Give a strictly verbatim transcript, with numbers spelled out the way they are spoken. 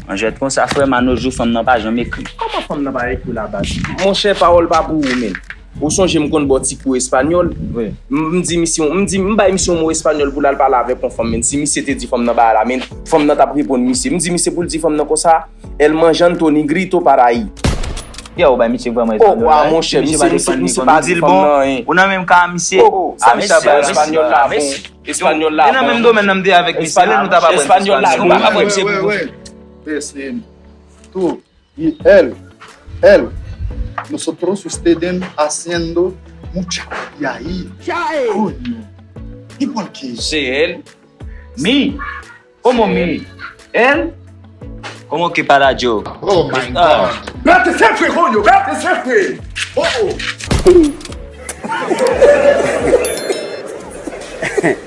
Manjèt konsa, frè m, a nos jours, fanm nan pa janm ekri. Kòman fanm nan pa ekri la baz? Monchè, pawòl pa pou ou menm. Ou sonje m konn ba w ti kou espanyòl? M di misye, m di, m bay misye yon mo espanyòl pou l al pale avèk yon fanm, men si misye te di fanm nan bagay la, men fanm nan t ap reponn misye. M di misye pou l di fanm nan konsa, el manjan Tony grito para ahí. Yo, ou bay misye vrèman espanyòl la, monchè, misye, misye pa di fanm nan anyen. Ou nan menm ka misye. Oh, sa misye bay espanyòl la bon. Espanyòl la bon. E nan menm domèn nan m te avèk misye, lè nou t ap aprann espanyòl. Nou pa ka pran misye pou. Tú y él, él, nosotros, ustedes haciendo mucha y ahí. Coño. ¿Y por qué? Se el. Mi. ¿Cómo mi? Él. ¿Cómo que para yo? Oh my God. Espérate siempre, coño, espérate siempre. Oh, oh.